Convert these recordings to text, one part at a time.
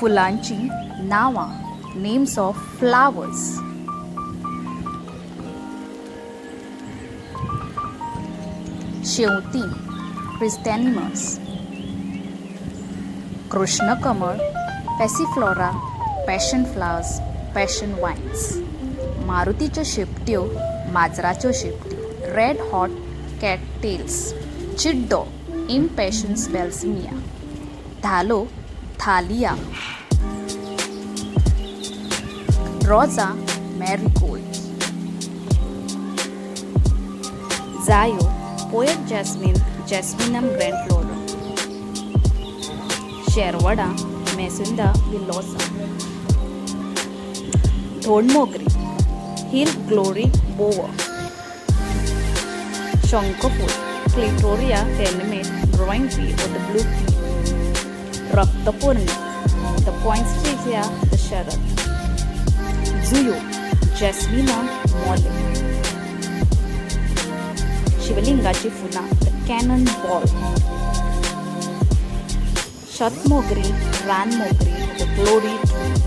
फुलांची नांवां, names of flowers. शेंवतीं, क्रिस्टॅनिमस. कृष्णकमळ, Passiflora, passion flowers, passion vines. मारुतीच्यो शेपट्यो, माजराच्यो शेपट्यो, रेड हॉट कॅट टेल्स. चिड्डो, इम्पॅशन्स बॅल्समिया. धालो, थालिया. रोजा, मॅरीगोल्ड. जायो, पोयट जॅस्मीन, जॅस्मिनम ग्रँडफ्लोरम. शेरवडां, मेसुंदा विलोसा. धोडमोगरी, हिल ग्लोरी बोवर. शंखफूल, Clitoria ternatea, drawing pea or the blue pea. रक्तपूर्णी, the पॉइन्सेटिया, the Sharad. जुयो, जॅस्मिनम मॉले. शिवलिंगाची फुलां, the cannon ball. शतमोगरी, रानमोगरी, the glory tree.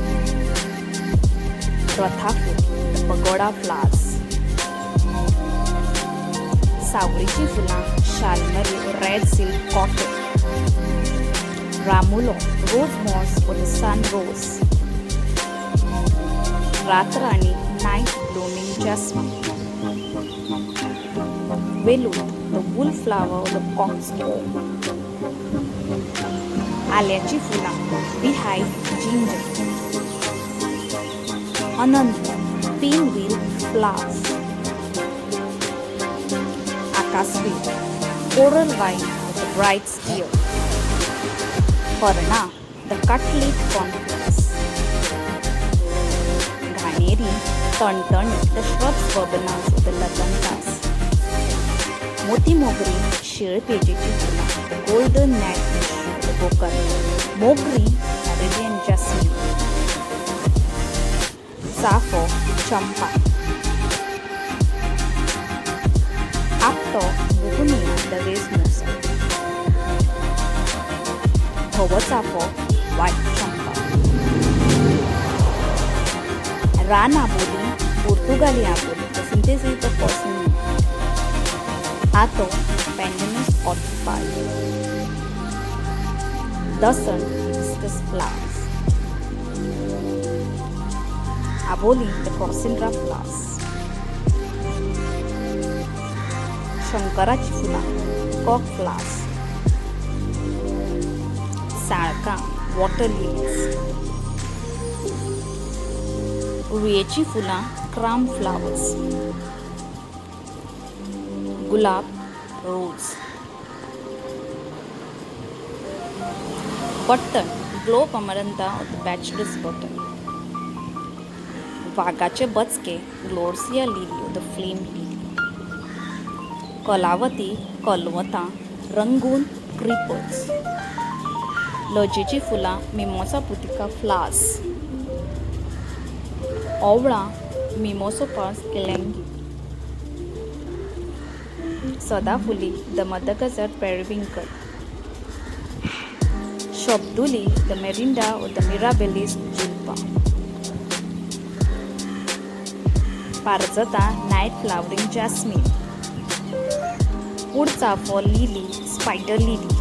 रथाफूल, the pagoda flowers. सावळीची फुलां, शालमरी, रेड सिल्क कॉटन. रामुलो, rose moss or the sun rose. रातराणी, night blooming jasmine. वेलूत, the wool flower or the cock's comb. आल्याची फुलां, बिहाइव जिंजर. अनंत, पिनव्हील फ्लावर्स. आकासवेल, coral vine, the bride's tear. हरणां, the cutleaf cornflowers. घाणेरी, तणतणी, the shrubs verbenas, the locantras. मोती मोगरी, शेळपेजेची फुलां, the golden neck the Gokarna. मोगरी, अरेबियन जॅस्मिन. चाफो, चंपा. आपटो, बुकुनिया, the रेसमोसा. धवो चाफो, वायट चंपा. रान आबोली, पुर्तुगाली आबोली, the synthesis the person. आतो, पॅन्डनस ऑर्टिफाय. दसण, हिबिस्कस फ्लावर्स. आबोली, the क्रॉसिंड्रा फ्लावर्स. शंकराची फुलां, कॉक फ्लावर्स. साळकां, वॉटर लिलीज. रुयेची फुलां, क्राम फ्लावर्स. गुलाब, रोज. बट्टन, globe amaranta or the bachelor's button. वागाचे बचके, Gloriosa lily or the flame lily. Kalavati, कलवतां, Rangoon creepers. लजेची फुलां, मिमोसा पुदिका फ्लावर्स. ओवळां, मिमोसोपास इलँगी. सदाफुली, the Madagascar periwinkle. शब्दुली, the Morinda or the Mirabilis jalapa. पारजतां, night flowering jasmine. उडचाफो, lily, spider lily.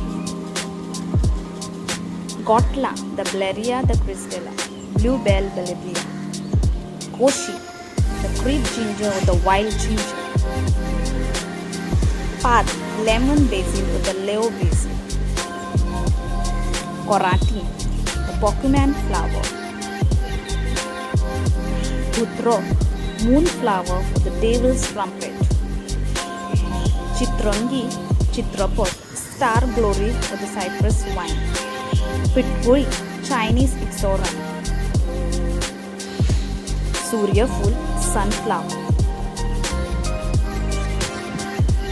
गोटलां, the Blaeria, the Christella, bluebell, Blaeria. Koshi, the creep ginger or the wild ginger. पात, lemon basil or the Leo basil. कोराटी, the Pokemon flower. धुत्रो, moon flower or the devil's trumpet. Chitrangi, चित्रपट, star glory or the cypress vine. पिटकुळी, Chinese ixora. सूर्यफूल, sunflower.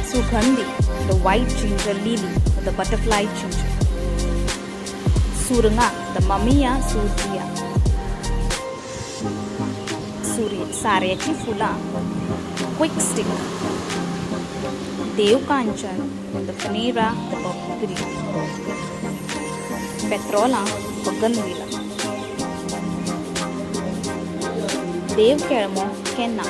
सुगंधी, the white ginger lily or the butterfly ginger. Suranga, the ममिया सुरजिया. सूर्य साऱ्याची फुलां, quick stick. Devkanchan, the Phanera, the बकरी. पेत्रोला, बगनविला. देव केळमो केन्ना?